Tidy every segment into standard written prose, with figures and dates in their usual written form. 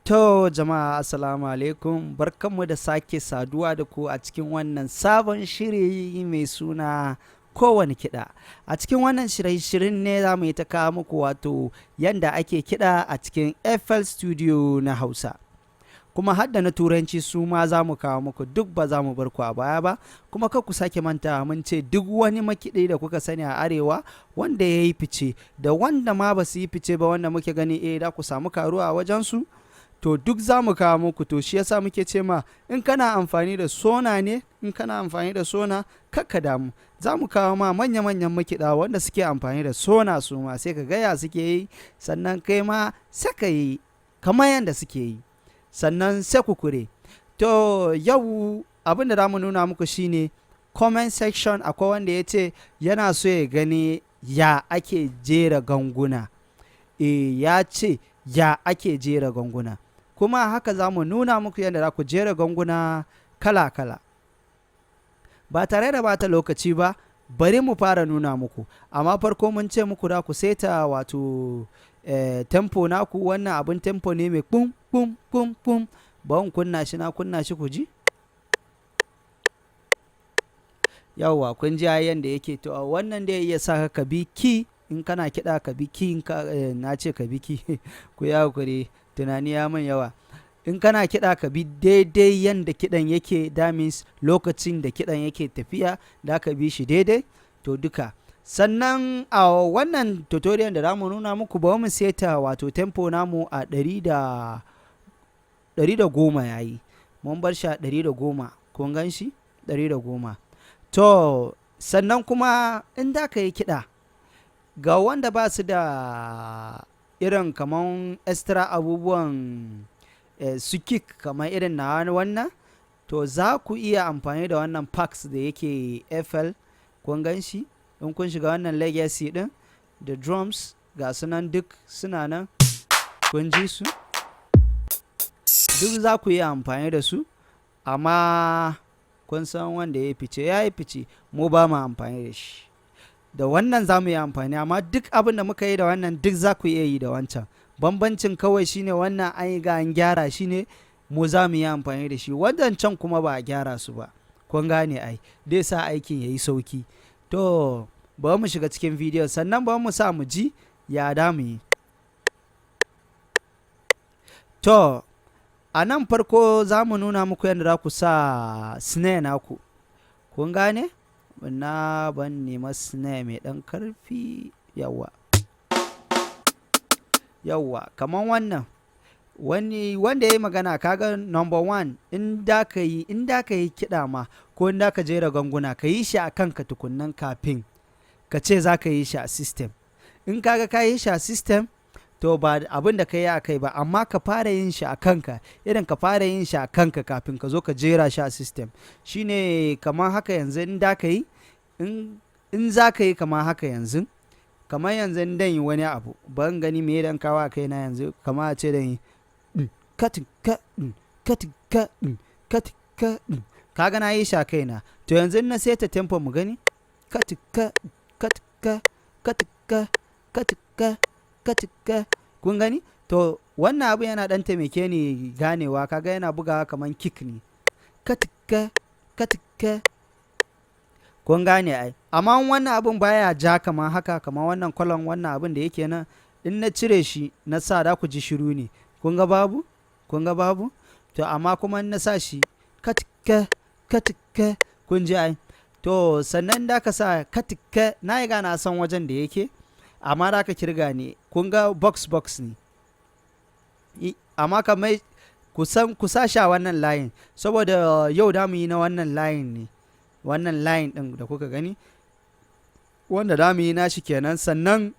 To jama'a, assalamu alaikum, barkanmu da sake saduwa da ku a cikin wannan sabon shiri mai suna Kowane Kiɗa. A cikin wannan shirye-shirin ne za mu yi ta kawo muku wato yanda ake kiɗa a cikin FL Studio na Hausa. Kuma har da na Turanci su ma za mu kawo muku duk, ba za mu bar ku a baya ba. Kuma kar ku sake manta, mun ce duk wani makiɗi da kuka sani a arewa wanda ya yi fice da wanda ma ba su yi fice ba, wanda muke gani da ku samu karuwa a wajensu, to duk za mu kawo muku. To shi yasa muke ce ma, in kana amfani da Sonar ne, in kana amfani da Sonar, kakka damu, za mu kawo ma manya-manyan makiɗa wanda suke amfani da Sonar, su ma sai ka gaya suke yi, sannan kai ma sai ka yi kamar yadda suke yi, sannan sai ku kure. To yau abin da za mu nuna muku shine comment section. Akwai wanda ya ce yana so ya gani ya ake jera ganguna. Ya ce ya ake jera ganguna, kuma haka za mu nuna muku yadda za ku jera ganguna kala-kala. Ba tare da bata lokaci ba, bari mu fara nuna muku. Amma farko mun ce muku da ku seta wato tempo naku. Wannan abin tempo ne mai pum pum pum pum. Ba kunna shi, na kunna shi, ku ji. Yawwa, kun ji yanda yake. To wannan da iya sa ka bi key in kana kiɗa, ka bi key. Na ce ka bi key, ku ya hakuri, tunani ya min yawa. In kana kiɗa, ka bi daidai yanda kiɗan yake. That means lokacin da kiɗan yake tafiya da ka bi shi daidai. To duka sannan a wannan tutorial da zamu nuna muku, ba mu seta wato tempo namu a 110 yayi. Mun bar shi a 110. Kun gan shi, 110. To sannan kuma in da ka yi kiɗa, ga wanda ba su da irin kaman extra abubuwan su kick kamar irin na wannan, to za ku iya amfani da wannan packs da yake FL. Kun gan shi, in kun shiga wannan legacy din da drums, ga su nan duk suna nan, kun ji su duk, za ku iya amfani da su. Amma kun san wanda ya fice ya yi fice, mu ba mu amfani da shi. Da wannan za mu yi amfani, amma duk abin da muka yi da wannan, duk za ku iya yi da wancan. Bambancin kawai shine wannan an yi ga an gyara shi ne mu za mu yi amfani da shi, wadancan kuma ba a gyara su ba. Kun gane ai, dai sa aikin ya yi sauki. To ba mu shiga cikin bidiyon, sannan ba mu sa mu ji ya da mu yi. To a nan farko za mu nuna muku yadda za ku sa snare naku. Kun gane? Na ban nema snare mai ɗan karfi. Yawa yawa, kamar wannan. Wani wanda ya yi magana, kaga number one, in da ka yi kiɗa ma, ko in da ka jera ganguna, ka yi shi a kanka tukunnan kafin ka ce za ka yi shi a system. In kaga ka yi shi a system, to ba abin da ka yi a kai ba. Amma ka fara yin shi a kanka, irin ka fara yin shi a kanka kafin ka zo ka jera shi a system, shine kamar haka. Yanzu in da ka yi, in za ka yi kamar haka yanzu, kamar yanzu in dan yi wani abu, ban gani me dan kawo a kaina yanzu, kamar a ce dan yi katin ka katin ka katin ka, kaga na yi shi a kaina. To yanzu na seta tempo, mu gani: katin ka katin ka katin ka katin ka katin ka. Kun gani? To wannan abu yana dan taimake ni ganewa. Kaga yana bugawa kaman kick ne, katika katika. Kun gane ai? Amma wannan abun baya ja kamar haka, kamar wannan kwalon, wannan abun da yake nan, in na cire shi na sa, da ku ji shiru ne. Kun ga babu? Kun ga babu? To amma kuma in na sa shi, katika katika, kun ji ai? To sannan da ka sa katika, na yi na san wajen da yake, amma da ka kirga ne. Kun ga box box ne, amma kamar kusan ku sa shi a wannan layin, saboda yau da mu yi na wannan layin ne, wannan layin din da kuka gani, wanda da mu yi nashi kenan. Sannan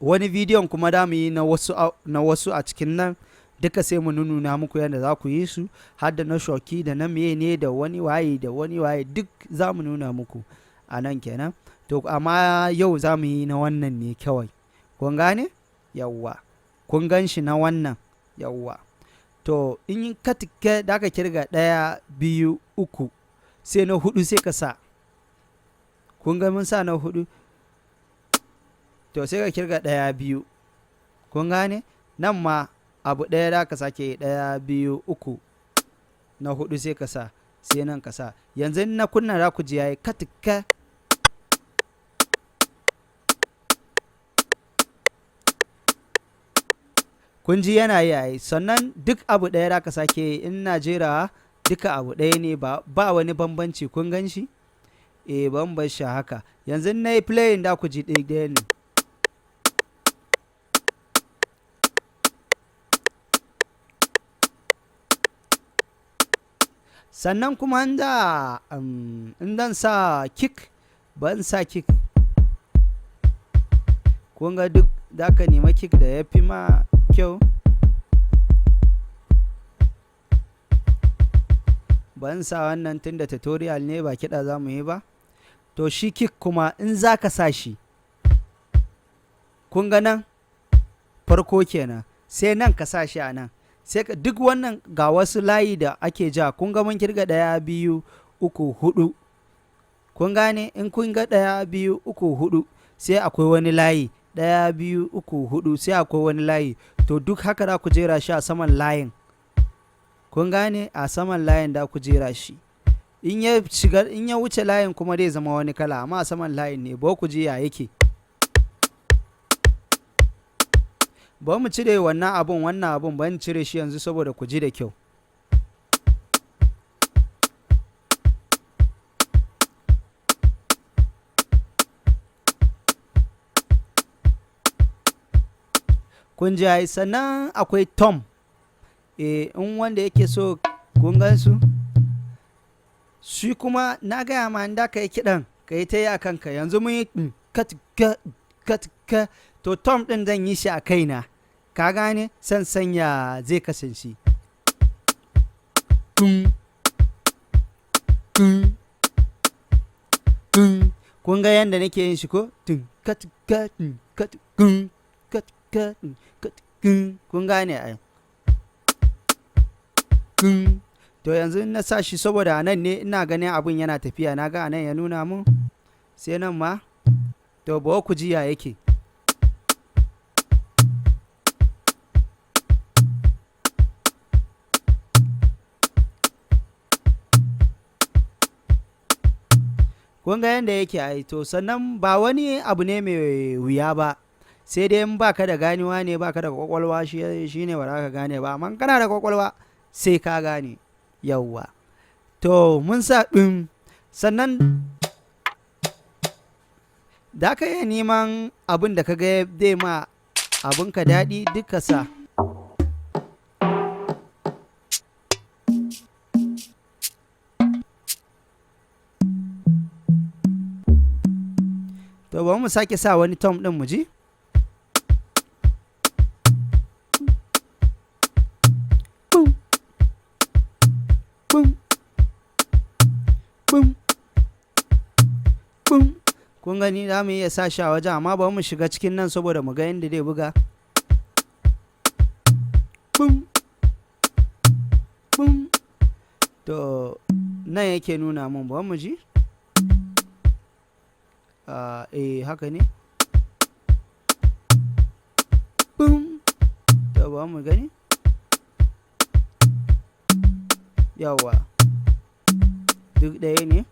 wani bidiyon kuma da mu yi na wasu a cikin nan duka, sai mu nuna muku yadda za ku yi su, har da na shoki da na meye ne da wani waye da wani waye, duk za mu nuna muku a nan kenan. To amma yau za mu yi na wannan ne kawai. Kun gane? Yawwa, kun gan shi na wannan. Yawwa, to in ka tike da ka kirga ɗaya, biyu, uku, sai na hudu sai ka sa. Kun ga mun sa na hudu. To sai ka kirga ɗaya, biyu. Kun gane? Nan ma Abu ɗaya da ka sake, ɗaya, biyu, uku, na hudu sai ka sa, sai nan ka sa. Yanzu na kunna, za ku ji yayi katika. Kun ji yana yi yayi. Sannan duk abu ɗaya da ka sake. In na jera duka abu ɗaya ne, ba wani bambanci. Kun gan shi? Eh, ban bar shi haka. Yanzu na yi playing, da ku ji ɗaya ne. Sannan kuma in dan sa kick, ban sa kick. Kun ga duk da ka nema kick da ya fi ma kyau. Ban sa wannan tunda tutorial ne, ba kiɗa za mu yi ba. To, shi kick kuma in za ka sa shi, kun ga nan farko kenan, sai nan ka sa shi a nan. Sai ka duk wannan, ga wasu layi da ake ja. Kun ga mun kirga ɗaya, biyu, uku, hudu. Kun gane? In kun ga ɗaya, biyu, uku, hudu, sai akwai wani layi, ɗaya, biyu, uku, hudu, sai akwai wani layi. To, duk haka za ku jera shi a saman layin. Kun gane? A saman layin da ku jera shi. In ya shiga, in ya wuce layin kuma, zai zama wani kala, amma a saman layin ne. Ba ku ji ya yake ba. Mu cire wannan abun, wannan abun ban cire shi yanzu saboda ku ji da kyau. Kun ji ai. Sannan akwai tom. Eh, in wanda yake so, kun gan su. Shi kuma na gaya ma, inda ka yi kiɗan, ka yi ta yi a kanka. Yanzu mun yi kat ka kat ka. To, tom ɗin zan yi shi a kaina. Ka gane? San sanya zai kasance tun tun tun. Kun ga yadda nake yin shi ko? Tun kat ka tun kat kun kat ka tun kat kun. Kun gane ai? Kun. To, yanzu na sa shi saboda nan ne ina ganin abun yana tafiya. Na ga anan ya nuna mun, sai nan ma. To, ba ku ji ya yake. Kun ga yadda yake ai. To, sannan ba wani abu ne mai wuya ba, sai dai in baka da ganewa ne, baka da kwakwalwa, shi ne ba za ka gane ba. Amma kana da kwakwalwa, sai ka gane. Yawwa, to mun sa ɗin. Sannan da ka iya neman abin da ka ga zai ma abinka daɗi, duka sa. To, bari mu sake sa wani tom ɗin mu ji. Boom boom boom boom. Kun gani, za mu iya sa shi a wajen, amma bari mu shiga cikin nan saboda mu ga yadda zai buga. Boom boom. To, nan yake nuna mun. Bari mu ji. Eh, haka ne. Boom. To, bari mu gani. Yawa, duk ɗaya ne.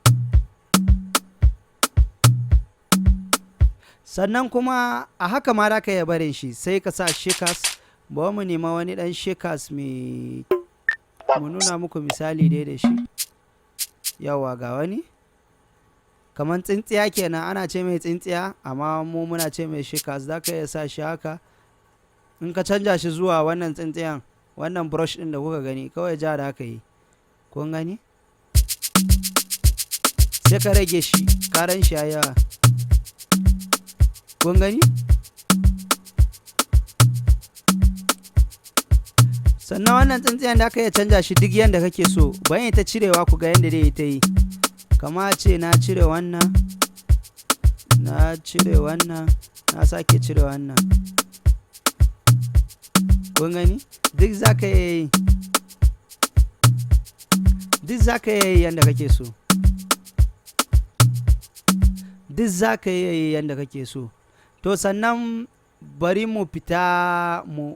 Sannan kuma a haka ma za ka iya barin shi, sai ka sa shakers. Ba mu nema wani ɗan shakers mai mu nuna muku misali dai da shi. Yawa, ga wani kamar tsintsiya kenan. Ana ce mai tsintsiya, amma mu muna ce mai shakers. Za ka iya sa shi haka. In ka canja shi zuwa wannan tsintsiyan, wannan brush ɗin da kuka gani, kawai ja da aka yi. Kun gani? Sai ka rage shi, karan shi ya yawa. Kun gani? Sannan wannan tsintsiyan da aka iya canja shi duk yadda kake so. Bayan ta cirewa, ku ga yadda dai ta yi. Kama ce na cire wannan, na cire wannan, na sake cire wannan. Kun gani? Duk za ka iya yi, duk za ka iya yi yadda kake so. Duk za ka iya yi yadda kake so. To, sannan bari mu fita mu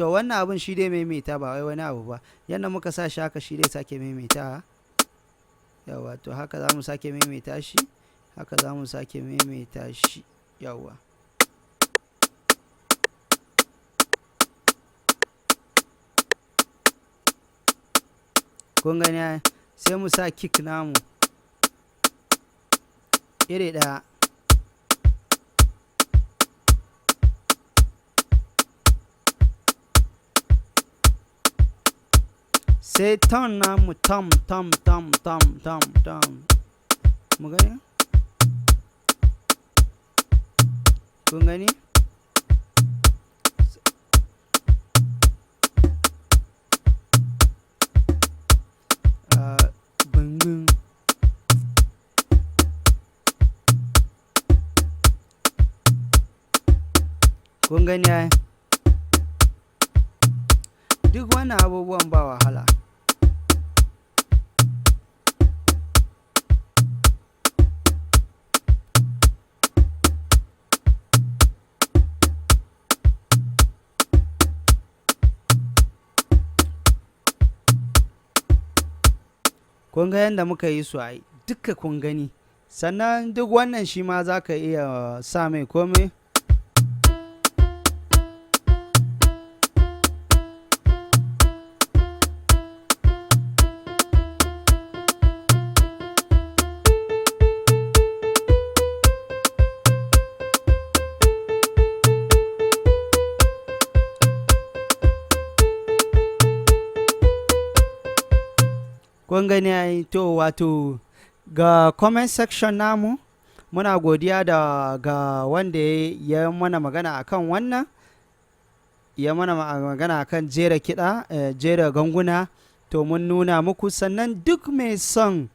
To wannan abun shi dai maimaita, ba wai wani abu ba. Yanda muka sa shi haka shi dai sake maimaita. Yawwa, to haka za mu sake maimaita shi, haka za mu sake maimaita shi. Yawwa, kun gani? Sai mu sa kick namu iri ɗaya. Sai tom namu, tom tom tom tom tom tom. Mu gani, kun gani? Bing. Kun gani ai? Duk wannan abubuwan ba wahala. Kun ga yadda muka yi su ai duka, kun gani? Sannan duk wannan shi ma za ka iya sa mai komai. Kun gani ai? To wato ga comment section namu, muna godiya da ga wanda ya mana magana akan wannan, ya mana magana akan jera kiɗa, jera ganguna. To mun nuna muku. Sannan duk mai son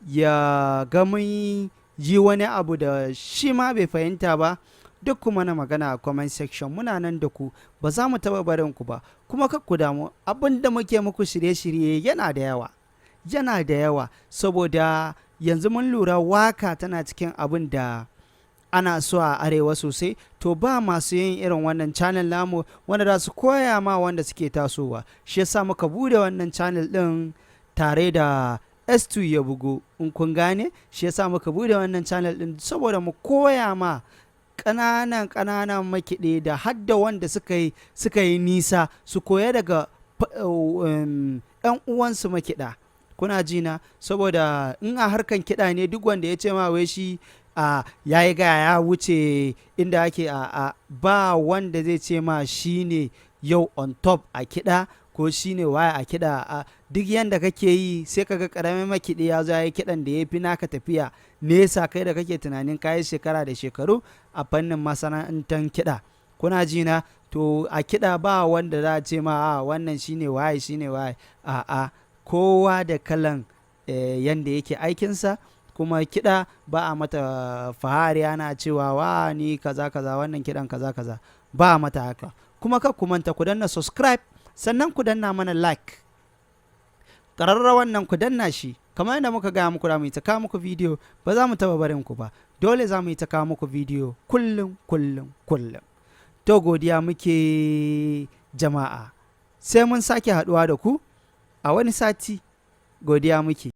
ya ga mun yi wani abu da shi ma bai fahimta ba, duk kuma na magana a comment section. Muna nan da ku, ba za mu taɓa barin ku ba. Kuma kar ku damu, abin da muke muku shirye-shirye yana da yawa, yana da yawa, saboda yanzu mun lura waka tana cikin abin da ana so a Arewa sosai. To ba masu yin irin wannan channel namu wanda za su koya ma wanda suke tasowa. Shi yasa muka bude wannan channel din tare da S2 ya bugu, in kun gane. Shi yasa muka bude wannan channel din, saboda mu koya ma ƙananan ƙananan makiɗe da hadda wanda suka yi nisa, su koya daga 'yan uwansu makiɗa. Kuna ji na? Saboda in a harkan kiɗa ne, duk wanda ya ce ma wai shi a ya yi ga ya wuce inda ake a ba wanda zai ce ma shi ne yau on top a kiɗa ko shi ne waye a kiɗa. A duk yanda kake yi, sai kaga ƙaramin makiɗi ya zo ya yi kiɗan da ya fi naka tafiya nesa, kai da kake tunanin kayi shekara da shekaru a fannin masana'antar kiɗa. Kuna ji na? To a kiɗa ba wanda za a ce ma a wannan shine waye, shine waye. A a kowa da kalan yanda yake aikinsa. Kuma kiɗa ba a mata fahari ana cewa wa ni kaza kaza, wannan kiɗan kaza kaza, ba a mata haka. Kuma kar ku manta ku danna subscribe, sannan ku danna mana like, ƙararrawan nan ku danna shi. Kamar yadda muka gaya muku, za mu yi ta kawo muku bidiyo, ba za mu taɓa barin ku ba. Dole za mu yi ta kawo muku bidiyo kullum kullum kullum. To godiya muke jama'a, sai mun sake haɗuwa da ku a wani sati. Godiya muke.